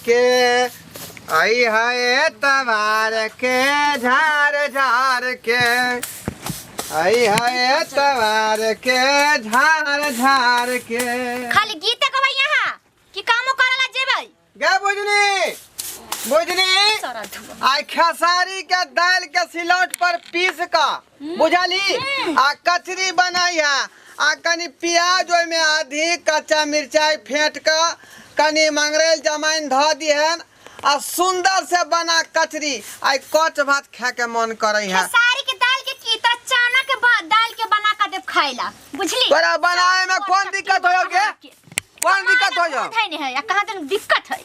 के आई है तवार के झार झार के आई है तवार के झार झार के। खाली गीत गबै यहाँ कि कामो करला जेबै? गे बुझनी बुझनी, सारा धुआ। आई खेसारी के दाल के सिलौट पर पीस का बुझली आ कचरी बनाई है आ कनी प्याज ओहिमे आधी कच्चा मिरचाई फेंट के कनी मंगरेल जमाइन धऽ दिहन आ सुंदर से बना कचरी। आई कच भात खाए के मन करे है। खेसारी के दाल के की त चना के दाल के बना के देब खाइला, बुझली? तोरा बनाए में कौन दिक्कत हो गे? कौन दिक्कत हो? है नहीं है, आ कहाँ दिन दिक्कत है।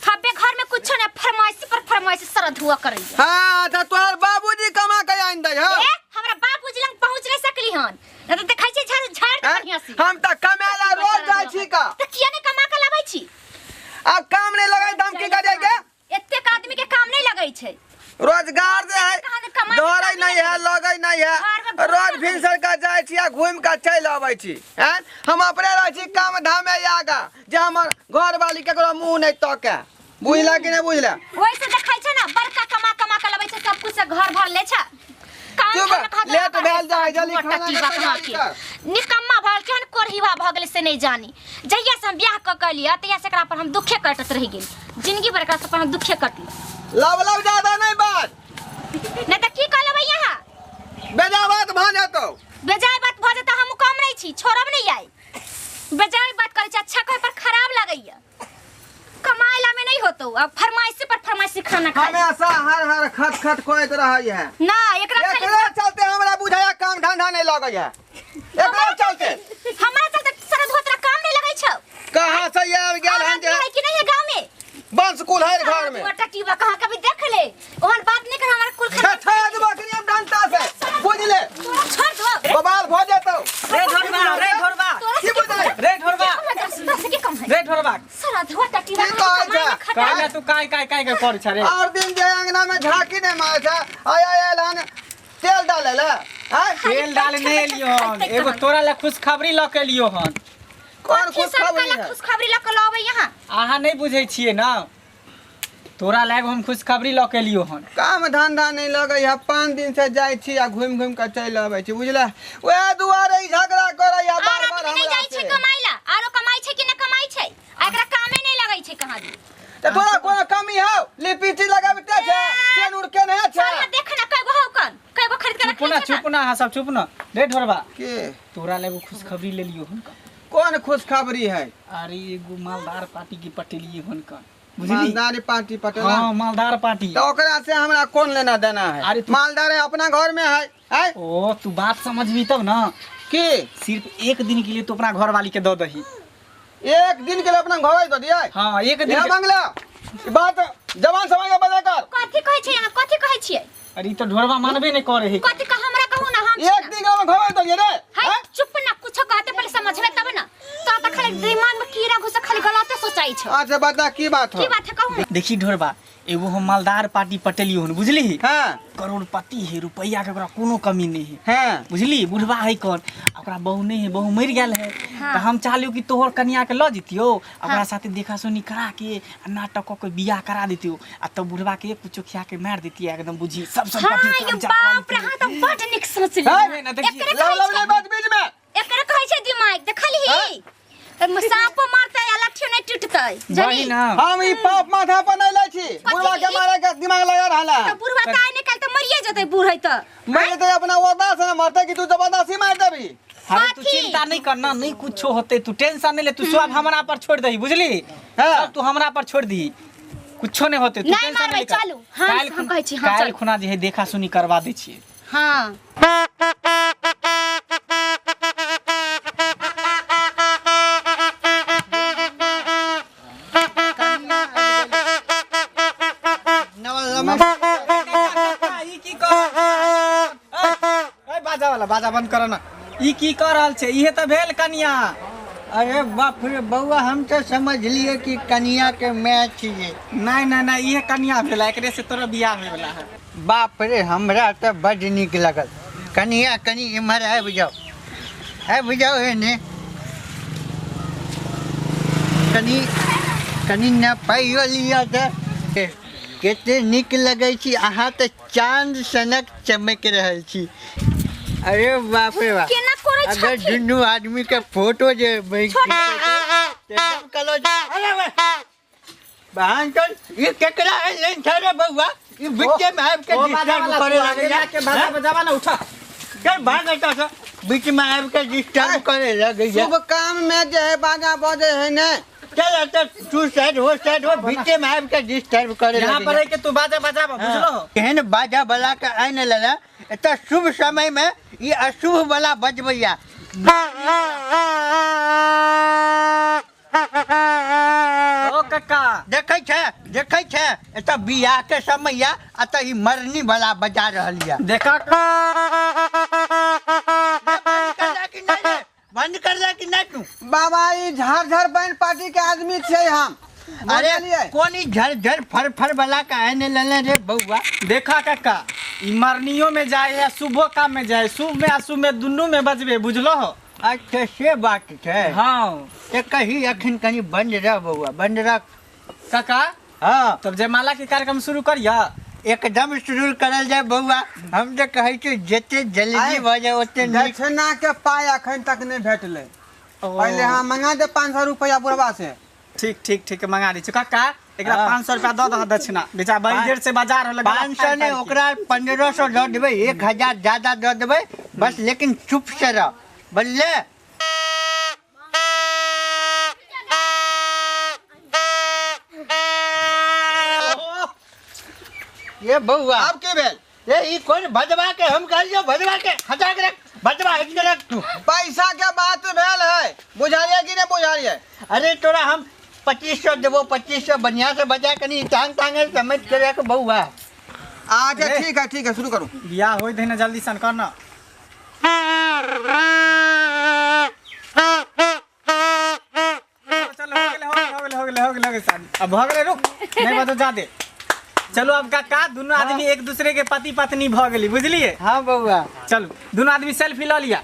हबे घर में कुछ नहीं, फरमाइशी पर फरमाइशी सारा धुआ करई। हाँ तो तोहर बाबूजी कमा के आन दे। ए हमरा बाबूजी लंग पहुंच नहीं सकली हन, न त देखै छी झाड़ झाड़ के बढ़िया से। हम त कमेला रोज जाइ छी का। त किया नहीं कमा के लाबै छी? अब काम नहीं लगै त हम की करियै गे? एतेक आदमी के काम नहीं लगै छै। रोजगार जे है कहाँ से कमा के धरै काम नहीं है, लगै नहीं है। घर में घुस रोज के भिनसर का जाइ छी आ घूमि के चलि अबै छी। हैं हम अपने रहै छी काम धाम में आगा जे हमर घर वाली केकरो मुंह नहीं तके। बुझला कि नहीं बुझला? ओइसे देखै छै ना बड़का कमा कमा के लबै छै सब कुछ से घर भर ले छै। काम चुप, धाम कहाँ लेट कहाँ भेल जाइ, जल्दी गोटा खाना के टीबा तैयारी कहाँ के। कर। निकम्मा भऽ गेल, केहन कोढ़ीवा भऽ गेलै से नहीं जानी। जहिया से हम बियाह कऽ के एलियै तहिया से एकरा पर हम दुखे कटैत रहि गेल। जिंदगी भर एकरा सब पर हम दुखे कटली। लब लब ज्यादा नहीं बात। नहीं तऽ की कऽ लेबै यहाँ? बेजा बात भऽ जेतौ। बेजाय बात भऽ जेतौ, हम कम नहीं छी, छोड़ब नहीं आई। बेजाय बात करै छी, अच्छा कहे पर खराब लगैया। कमाए ला में नहीं होतो, अब फरमाइशी पर फरमाइशी खाना खाए। हमेशा हर हर खट खट कहैत रहै है। ना एकरा खाली एकरे चलते हमरा बुझाया काम धंधा नहीं लगै है। एकरे चलते। हमरा चलते सारा धोतरा काम नहीं लगै छौ। कहाँ से आबि गेल और हन आदमी जे है कि नहीं है गांव में? बंश कुल्हड़ घर में। गोटा टीबा कहाँ कभी देख ले, ओहन बात नहीं कर हमारा कुल खा। छछा देबो कि हम डंटा से बुझले। तोरा छोड़ दो। बवाल भऽ जेतौ। रे ढोरबा, रे ढोरबा। तोरा की से बुझले? रे ढोरबा। तोरा से की कम है? रे ढोरबा। सारा धोता टीबा की कहै कमाई छै? खटा। काहे तू काय काय काय के करै छ रे? और दिन जे अंगना में झांकी नहीं मारे छै, आय आय आयल हन तेल डाले ले। आय तेल डाले नहीं एलियो हन, एगो तोरा ला खुशखबरी ल के एलियो हन। कौन की सब खुशखबरी कला है? खुशखबरी लऽ के लबै यहाँ? अहाँ नहीं बुझै छियै ना, तोरा लाग हम खुशखबरी लऽ के एलियो हन। काम धंधा नहीं लगै है, 5 दिन से जाइ छी आ घुमि घुमि के चलि अबै छी बुझले। वएह दुआरे ई झगड़ा करै है आर बार बार आदमी नहीं हमरा जाइ छै से। कमाइ ला, आरो कमाइ छै कि न कमाइ छै? आ एकरा कामे नहीं लगै छै कहाँ दिन। तऽ तोरा कोनो कमी हौ? लिपस्टिक लगाबिते छै, सेनुर केने छै। साला देख ना कएगो हौ कन, कएगो खरीद के चुप ना, रखने छै चुप ना, अहाँ सब चुप ना। रे ढोरबा। के? तोरा ला एगो खुशखबरी ले लियो हन। कौन खुशखबरी है? अरे एगो मालदार पार्टी के पटेलिए हन कन, बुझली? मालदार पार्टी पटेला? हाँ मालदार पार्टी। तो ओकरा से हमरा कौन लेना देना है? अरे तू- मालदार है अपना घर में है, है? ओ तू बात समझबी तब ना। की? सिर्फ एक दिन के लिए तू अपना घर वाली के दऽ दही। एक दिन के लिए अपना घर दऽ दियै? हाँ एक दिन यह के- मांगला ई बात जवान समझ के बदल कर। कथी कहै छै अहाँ? कथी कहै छियै? अरे ई तो ढोरबा मानबे नहीं करे है। कथी कह हमरा कहू ना, हम एक दिन के अपना घर दऽ दियै रे? है हैं? चुप ना, कुछो कहते पहले समझबे तब ना। तो त खाली दिमाग में कीड़ा घुसा खाली गलते सोचाई छौ। अच्छा बता की बात हो? की बात है कहू ना। देखी ढोरबा, एगो हम मालदार पार्टी पटेलियो हन बुझली? हाँ। करोड़पति है, रुपया के ओकरा कोनो कमी नहीं है। हाँ। बुझली? बुढ़वा है कौन, ओकरा बहू नहीं है, बहू मरि गेल है। हाँ। तो हम चाहलियो कि तोहर कनिया के ल जितियो, ओकरा हाँ। साथे देखा सुनी करा के आ नाटक क के बियाह करा देतियो, आ तब बुढ़वा के कुछो खिया के मार देतियो एकदम बुझी सब हाँ, संपत्ति ये कब्जा कर बाप रे, लेतियो। हाँ तो बड नीक सोचली। हाँ, ना देखी। एकरे लव कहै लव छै। नहीं बात बीच में। एकरे कहै छै दिमाग, देखलही? हाँ? साँपो मारतै आ लाठियो नहि टूटतै, वही जानी? ना। हम ई पाप माथा पर नहीं लै छी। बुढ़वा के मारे के दिमाग लगा रहल है। तऽ बुढ़वा तऽ आइ निकालि तऽ मरिए जेतै बूढ़ है तऽ। मर जेतै अपना ओदा से मरतै कि तू जबरदस्ती मार देबी? अरे तू कथी? चिंता नहीं करना, नहीं कुछो होते, तू टेंशन नहीं ले, तू सब हमरा पर छोड़ दही बुझली? हाँ। सब तू हमरा पर छोड़ दही, कुछो नहीं होते, तू नहीं टेंशन मारबै, नहीं कर। चलू। हाँ, काल्हि हम कहै छी, हाँ, काल्हि चलू। खुना जे है देखा सुनी करवा दै छियै। हाँ। ई की कर ए बाजा वाला बाजा बंद कर ना, ई की कर रहल छै? इहे तऽ भेल कनिया। अरे बाप रे बौआ, हम तो समझलिए कि कनिया के my छियै। नहीं नहीं नहीं, इहे कनिया भेल, एकरे से तोरा बियाह होय वाला है। बाप रे, हमरा तऽ बड नीक लगल। कनिया कनि इम्हर आबि जाउ, आबि जाउ एने। कनि कनि नपाइयो लिअ तऽ कते नीक लगै छी अहाँ, तऽ चाँद सनक चमकि रहल छी। अरे बाप रे बाप, केना करै अगर छथिन? दुनू आदमी के फोटो जे बैठ छोड़। एकदम कलो। अरे बहन चल, ई केकरा लाइन छै रे बउआ? ई बीचे में आबि के ओ बाजा डिस्टर्ब वाला करे तू आगे लगैया। जाके बाजा बजावा ना, उठा। चल भाग एतऽ से, बीच में आबि के डिस्टर्ब करे लगैया। शुभ काम में जे है बाजा बजे है ने। चल एतऽ, तू साइड हो, साइड हो, बीचे में आबि के डिस्टर्ब करे यहाँ पर लगैया। रह के तू बाजा बजावा, बुझलो? एहन बाजा वाला के आनि लेले एतऽ शुभ समय में, ई अशुभ वाला बजबैया। ओ कक्का, देखै छै, देखै छै, एतऽ बियाह के समय या एतऽ ई मरनी वाला बजा रहल या। देखा। बंद कर दे कि नहीं रे? बंद कर दे कि नहीं तू? बाबा, ई झार झार बैंड पार्टी के आदमी छियै हम। अरे बुझलियै? कोन ई झर झर फर फर वाला के आनि लेले रे बउआ? देखा कक्का, ई मरनियो में जाए है, शुभो काम में जाए, शुभ में अशुभ में दुनू में बजबे, बुझलो हो? अच्छा, से बात छै। हाँ। ते कही अखन कनी बंद रह बउआ, बंद रख। काका। हाँ। तब जयमाला के कार्यक्रम शुरू करिया। एकदम शुरू करल जाय बउआ, हम तऽ कहै छी जते जल्दी आइ, भऽ जाय ओते नीक। दक्षिणा के पाइ अखन तक नहि भेटलै। पहिले अहाँ मंगा दे 500 रुपया बुढ़वा से। ठीक ठीक ठीक, मंगा दै छी। काका, एकरा हाँ। 500 रुपया दऽ दह दक्षिणा, बेचा बड़ी देर से बाजार होले। 500 नहि, ओकरा 1500 दऽ देबै, 1000 ज्यादा दऽ देबै बस, लेकिन चुप से रह, बुझले? ये बउआ, आब की भेल? ये ई कोन भदवा के? हम कहलियो भदवा के हटा के रख, भदवा हट के रख तू। पैसा के बात भेल है, बुझलियै कि नहि बुझलियै? अरे तोरा हम 2500 देबो, 2500। बढ़िया से बजा, कनी टांग टांग समेट के रख बउआ। अच्छा ठीक है, ठीक है, शुरू करू। बियाह होय दे ना, जल्दी सन कर ना। चलो, हो गेलै, हो गेलै, हो गेलै, हो गेलै, हो गेलै शादी। अब भऽ गेलै, रुक, नहीं बतो जा दे। चलो अब काका, दुनू आदमी एक दूसरे के पति पत्नी भऽ गेली, बुझलिए? हाँ बउआ। चलू, दुनू आदमी सेल्फी लऽ लिया।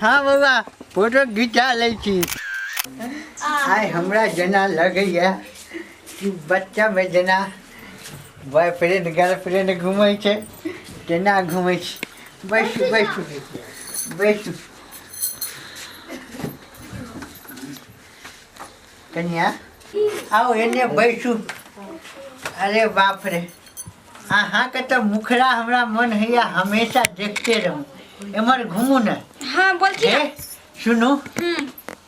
हाँ बउआ, फोटो घिचा लै छी। आइ हमरा जेना लगैया कि बच्चामे जेना बॉयफ्रेंड गर्लफ्रेंड घूमै छै तेना घूमै छी। बैसू, बैसू, बैसू। कनिया, आउ एने बैसू। अरे बाप रे, अहाँके तऽ मुखड़ा हमरा मन होइया हमेशा देखते रहूँ। एम्हर घूमू ने। हाँ, बोलथिन। हे सुनू,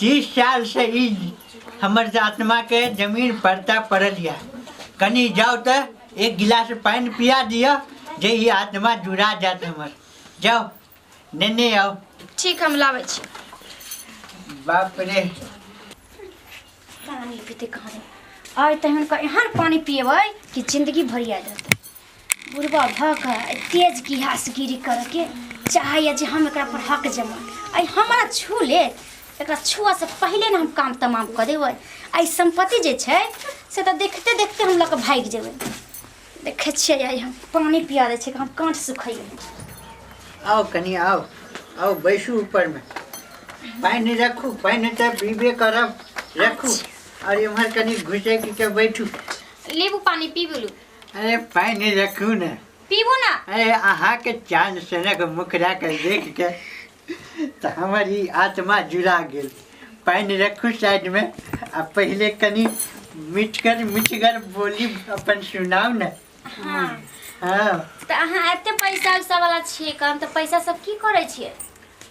30 साल से ई हमर आत्मा के जमीन पड़ता पड़ल यऽ, कनी जाउ तऽ एक गिलास पानि पिया दिअ जे ई आत्मा जुड़ा जायत हमर। जाउ, नेने आउ। ठीक, हम लाबै छी। बाप रे। पानी पीते कहाँ रे? आइ तऽ हुनका एहन पानी पिएबै कि जिंदगी भर याद रहतै। बुढ़बा भऽ कऽ तेज गिहासगिरी करके चाहैया जे हम एकरा पर हक जमा। आइ हमरा छू लेत, एकरा छुआ से पहिले ने हम काम तमाम कऽ देबै। आइ सम्पत्ति जे छै से तऽ देखते देखते हम लऽ कऽ भागि जेबै। देखै छियै, आइ हम पानी पिया दै छियै, हम काँठ सुखैया। आउ कनि, आउ, आउ, बैसू ऊपरमे। पानि रखू, पानि तऽ पीबे करब, रखू। और इम्हर कनि घुसैक के बैठू। लेबू पानी, पीबू लू। अरे पानि रखू ने। पीबू ना। अरे अहाँके चाँद सनक मुखड़ा के देख के तऽ हमर ई आत्मा जुड़ा गेल। पानि रखू साइडमे आ पहिले कनि मिठगर मिठगर बोली अपन सुनाउ ने। हाँ। हाँ। तऽ अहाँ एते पैसा उसा वाला छियै कम, तऽ पैसा सब की करै छियै?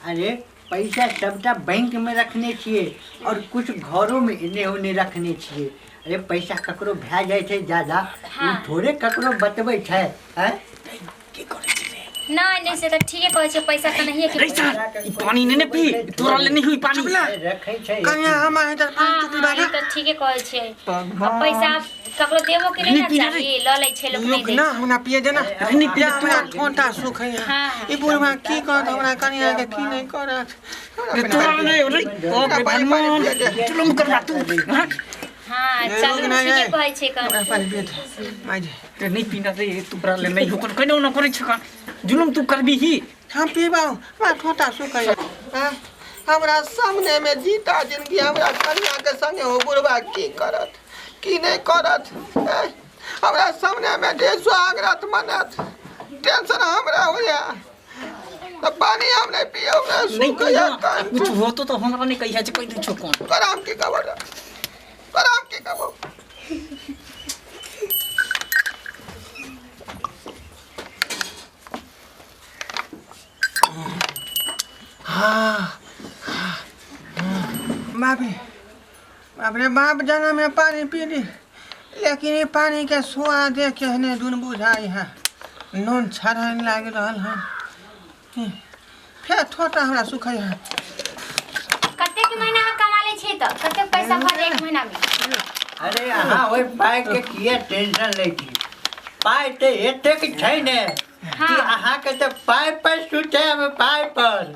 अरे पैसा सबटा बैंक में रखने छियै और कुछ घरों में एने ओने रखने छियै। अरे पैसा ककरो भए जाइ छै ज्यादा, ओ थोड़े ककरो बतबै छै, आँय? नहि नहि, से तऽ ठीके कहै छै, पैसा तऽ नहिए के रे सार, ई पानी नहि ने पी, तोरा ले नहीं हुई पानी। रखै छै। कनिया, हम अहाँ इधर हाँ पानि चुपी हाँ, ई बाजा। तऽ ठीके कहै छियै। अब पैसा ककरो देबो के नहि ने चाही, लऽ लै छै लोक, नहि रुक दै ना, छै। हमरा पिए देना। नहीं पिए। हमरा ठोंटा सुखै। हाँ। ई बुढ़वा की कहत हमरा कनिया के, की नहि करत? रे तोरा नहीं रे, ओ पानी, पानी भगवान, पिए दे। जुलुम करबा तू, हाँ? हाँ, नहीं, चलू, रुक ना, ठीके ये। कहै छै कन। हमरा पानि पिए दे माय जे। रे नहीं पीना रे, तोरा ले नहीं हो, कनो न करै छ, जुलुम तू करबी ही। हम पीबा, हमरा ठोंटा सुखै। हमरा सामने में जीता जिंदगी हमरा कनिया के संगे हो बुढ़वा की करत? की नहि करत। हमरा सामनेमे जे सुहाग रात मनात, टेंशन हमरा होइया। तऽ पानी हम नहीं पियब, हमरा नहीं सुखैया कहिया कंठ। कुछ होतो तो हमरा नहीं कहिया जे कहि दै छौ कोन। तोरा हम की कहबो रे? तोरा हम की कहबो? बाप रे बाप रे बाप, जना में पानी पी ली, लेकिन ई पानी के स्वाद केहने दुन बुझाई है, नून छड़न लागि रहल है। फेर थोड़ा हमरा सुखै है। कतेक महीना अहाँ कमा लै छियै तऽ कतेक पैसा भऽ जाय एक महीना में? अरे अहाँ ओहि पाइके किए टेंशन लै छी? पाइ तऽ एतेक छै ने कि अहाँके तऽ पाइ पर सुतायब, पाइ पर।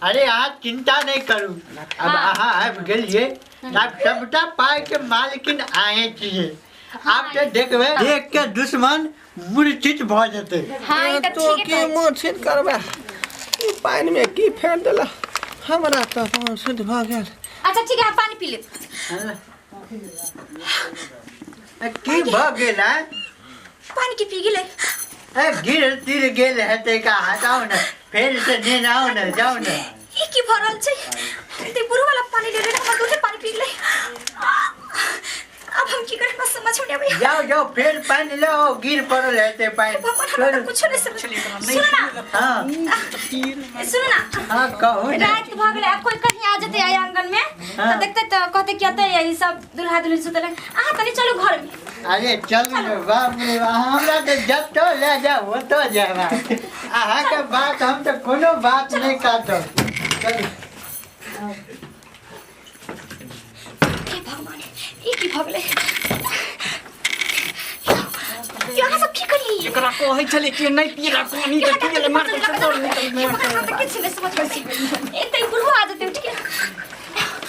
अरे अहाँ चिंता नहि करू, आब अहाँ आबि गेलियै, आब सबटा पाइके मालकिन अहेँ छियै। आब तऽ देखबै, देख के दुश्मन मूर्छित भऽ जेतै। हाँ, ई तऽ तो ठीके की कहै छी। मूर्छित करबै? ई पानिमे की फेर देला? हमरा तऽ मूर्छित भऽ गेल। अच्छा ठीक है, अहाँ पानी पी लेब। की भऽ गेल है? पानी के पी गेलै। ए, गिर तिर गेल हेतै का? हटाउ ने, फेर से नेने आउ ने, जाउ ने। ई की भऽ रहल छै? ते बुढ़ वाला पानी ले लेने, हमर दूधे पानी पी गेलै। अब हम की करी, हमरा समझ में नहीं आबैया। जाओ जाओ, फेर पानि ले आओ, गिर पड़ल हेतै पानि। भगवान, हमरा तऽ कुछो नहीं समझ। सुनो ना। हाँ। सुनो ना। हाँ, कहू ने। रात भऽ गेलै, आब कोई कहीं आ जेतै आइ आंगन में हाँ। तऽ देखतै तऽ कहतै कि एतै ई सब दुल्हा दुल्हन सुतल है। अहाँ तनी चलू घर में। अरे चलू ने, बाप रे बाप, हमरा तऽ जतऽ लए जाउ ओतऽ जायब। अहाँके बात हम तऽ कोनो बात नहि काटब, चलू। हे भगवान, ई की भऽ गेलै? यो, अहाँ सब की करियै? एकरा कहै छलै कि नहि पियला पानी, तऽ पियले मार के तोड़ निकल। किछु नहि समझ में एते बुढ़वा आ जेतै, ठीक है?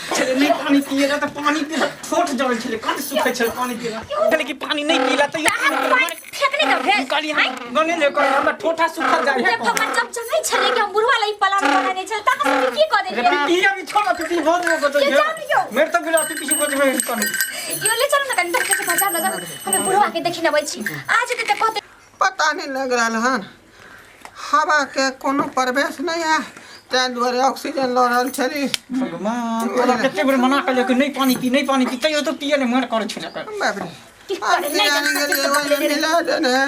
छलै नहि पानी पियला तऽ पानी पियला ठोठ जड़ै छलै, कंठ सुखै छलै पानी पियला छलै कि पानी नहि पियला तऽ अहाँ पानि फेकने तऽ भेल। कहली हम गने ले कहली हमरा ठोठा सुखल जाइ हे है। भगवान, जब जनै छलै कि हम बुढ़वा लै पलान बनेने छल तऽ अहाँ सब की कऽ रे देलियै? पिपी अभी छोड़, पिपी बहुत हो गयो। के जान लियौ। मेरे तो गिला पिपी बजबे तनी। यो ले चलू ने कनि धक्के से बचा न जाउ, हमे बुढ़वा के देखि नबै छी, आ जेतै तऽ कहतै। पता नहीं लग रहा हन, हवा के कोनो प्रवेश नहीं है, ताहि दुआरे ऑक्सीजन लऽ रहल छली। भगवान, तोरा कते बेर मना कलियो कि नहीं पानी पी, नहीं पानी पी, तैयो तो पिए ले मन करै छलै। बाप रे, की हम करे, नहि जाने जान गेलियै ओहिमे मिला देने है।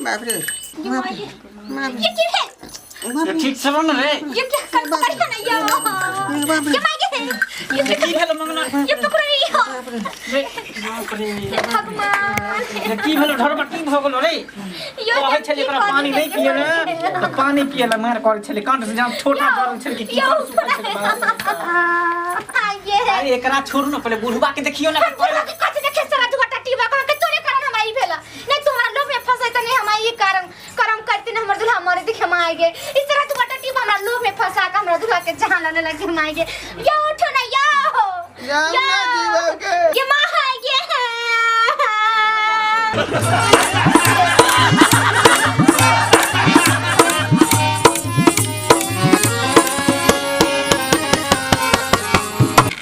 बाप रे। ये माय गे। ये की भेल? ये ठीक से न रे। ये क्या कर पकड़ियो ना यो। ये माय गे। ये ये की भेल मंगना? ये पकड़ो यो। रे बाप रे। हे भगवान। ये की भेल ढरबा, की भऽ गेलो रे? यो कहै छलै एकरा पानी नहीं पिए ले तऽ पानी पिए ले मार करै छलै, कंठ से जाम ठोठा जरल छलै कि की यो कर सुखल छलै बाप। ये अरे एकरा छोड़ू न, पहिले बुढ़बा के देखियो ना। बुढ़वा के कथी देखे? सारा दुआ टीबा कह के तोरे कारण हमरा ई भेला। नहीं तो हमरा लोभ में फंसै त नहीं हमरा ई कारण करम करते न हमर दुल्हा मरे देखे हम आइ गे। इस तरह दुआ टीबा हमरा लोभ में फंसा के हमरा दुल्हा के जान लेने लगे हम आइ गे। यो उठो ना यो। जान ना जीवा के। ये मां है ये।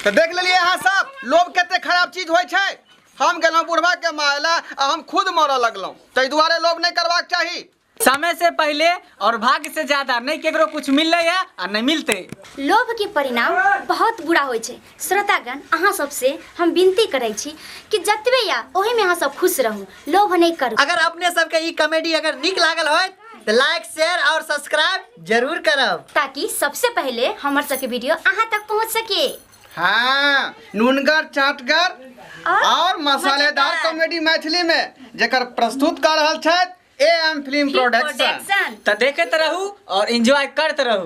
तऽ देख लेलियै अहाँ सब, लोभ कते खराब चीज होइ छै। हम गेलहुँ बुढ़वा के मारला आ हम खुद मरऽ लगलहुँ। ताहि दुआरे लोभ नहि करबाक चाही। समय से पहले और भाग्य से ज्यादा नहीं केकरो कुछ मिलले है आ नहीं मिलते। लोभ के परिणाम बहुत बुरा होइ छै। श्रोतागण, अहाँ सबसे हम विनती करै छी कि जतबे या ओही में अहाँ सब खुश रहू, लोभ नहीं करू। अगर अपने सबके ई कॉमेडी अगर नीक लागल होय तऽ लाइक, शेयर और सब्सक्राइब जरूर करब, ताकि सबसे पहले हमर सबके वीडियो अहाँ तक पहुँच सके। हाँ, नूनगर चाटगर और मसालेदार मजेदार। कॉमेडी मैथिली में जेकर प्रस्तुत कर रहल छथि A M film production. Production. तो देखते रहू और एंजॉय करते रहू।